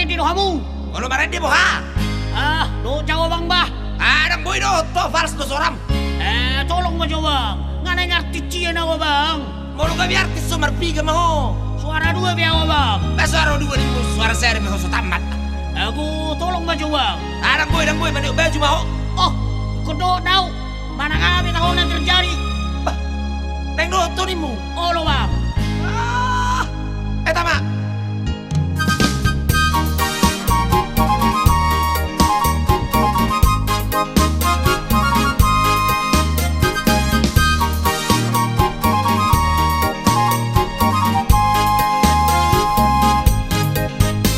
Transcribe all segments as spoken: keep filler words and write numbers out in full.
Marende do hamu. Olo marende boha? Ah, dohot jo au abang bah. Ah, ndang boi dohot ho, fals do soram. Eh, tolong ma jo abang. Nga naeng artis sian au abang. Molo gabe artis ho marpiga ma ho? Suara dua be au abang. Bah, suara dua nimmu, suara sada be ho so tammat. Ago, tolong ma jo abang. Ah, ndang boi, ndang boi, maniop baju ma ho. Oh, ingkon dohot do au. Manang aha be tahe na terjadi. Bah, naeng dohot ho nimmu. Olo bang. Ah, eh, tama.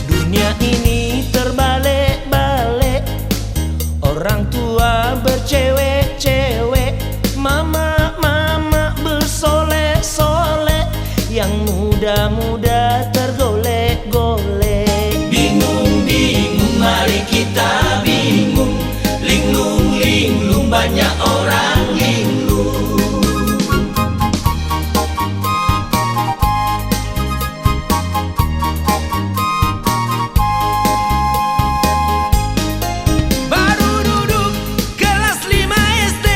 Dunia ini terbalik-balik. Orang tua bercewek-cewek, mamak-mamak bersolek-solek, yang muda-muda tergolek-golek. Bingung-bingung, mari kita bingung, linglung-linglung, banyak orang linglung. Baru duduk kelas lima S D,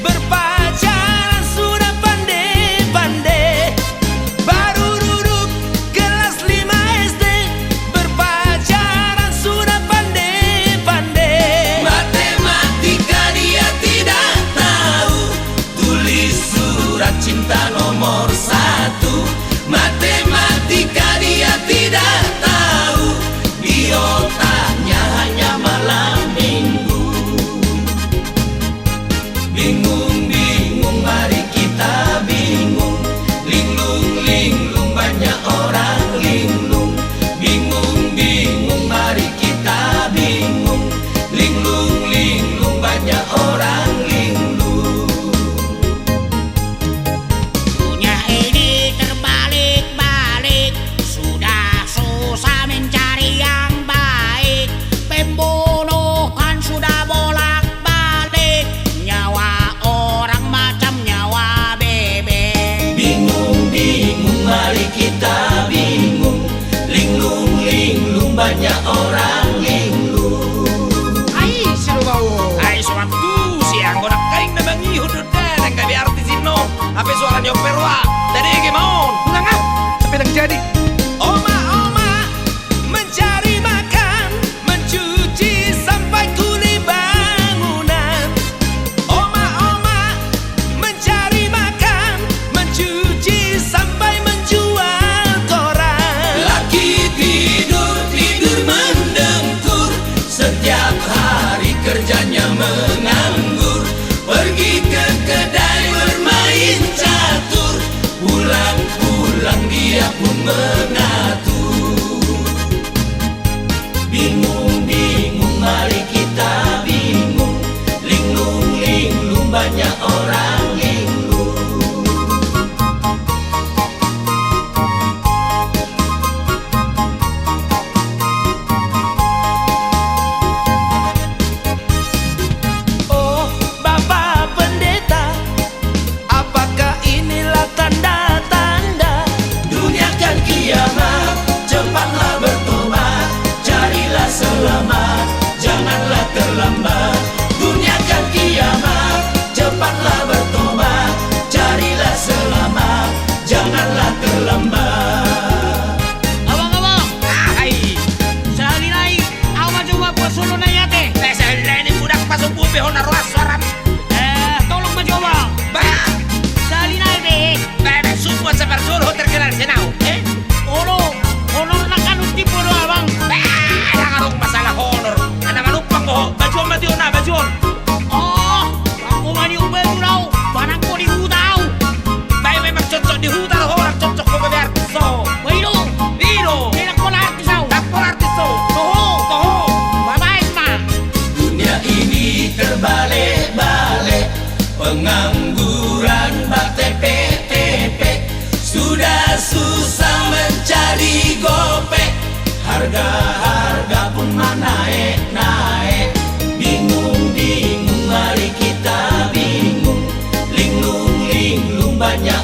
berpacaran sudah pandai-pandai. Baru duduk kelas lima S D, berpacaran sudah pandai-pandai. Matematika dia tidak tahu, tulis surat cinta nomor satu. Matematika dia tidak tahu, di otaknya hanya malam minggu. Bingung-bingung, mari kita bingung, linglung-linglung, banyak orang linglung. Bingung-bingung, mari kita bingung, linglung-linglung, banyak orang linglung. Dunia ini terbalik-balik, sudah susah mencari yang baik. Pembunuhan sudah bolak-balik, nyawa orang macam nyawa bebek. Bingung-bingung, mari kita bingung, linglung-linglung, banyak orang linglung. Ai, si Roma on. Ai, so waktu si anggo nangkaning na mangihut do. Ndang gabe artis inna on, hape suara ni ompar roha. Tadege ma on. Ulang ah. Hape ndang jadi. Oma-oma mencari makan, mencuci sampai kuli bangunan. Oma-oma mencari makan, mencuci sampai menjual koran. Laki tidur, tidur mendengkur, setiap hari kerjanya menganggur. Pergi ke kedai bermain catur, pulang-pulang dia pun mengatur. Bingung-bingung, mari kita bingung, linglung-linglung, banyak orang linglung. Oh, Bapak Pendeta, apakah inilah tanda-tanda? Dunia kan kiamat, cepatlah bertobat, carilah selamat, janganlah terlambat. Dunia kan kiamat, cepatlah bertobat, carilah selamat, janganlah terlambat. Abang, abang. Ai. Sahali nai, au ma jo ma pasolhot nai ate. Eh, sahali nai ni budak pasombu be ho na roas soaram. Eh, tolong ma jo abang. Bah. Sahali nai be. Bah, bah, sumbuan saparjolo ho terkenal sian au. Eh? Olo, honor na kan untimbo do abang. Bah, ndang adong masalah honor. Ana manumpang ho, baju on ma tio na, baju on. Oh, anggo maniop baju do au, manang ho di huta au. Bah, memang cocok di huta do ho, ndang cocok ho gabe artis ho. Bah, i do. I do. Ndang pola artis au. Ndang pola artis ho. Toho. Toho. Babaen ma. Dunia ini terbalik-balik, pengangguran batepe-tepe, sudah susah mencari gope. Harga-harga pun manaek-naek. Bingung-bingung, mari kita bingung. Linglung-linglung, banyak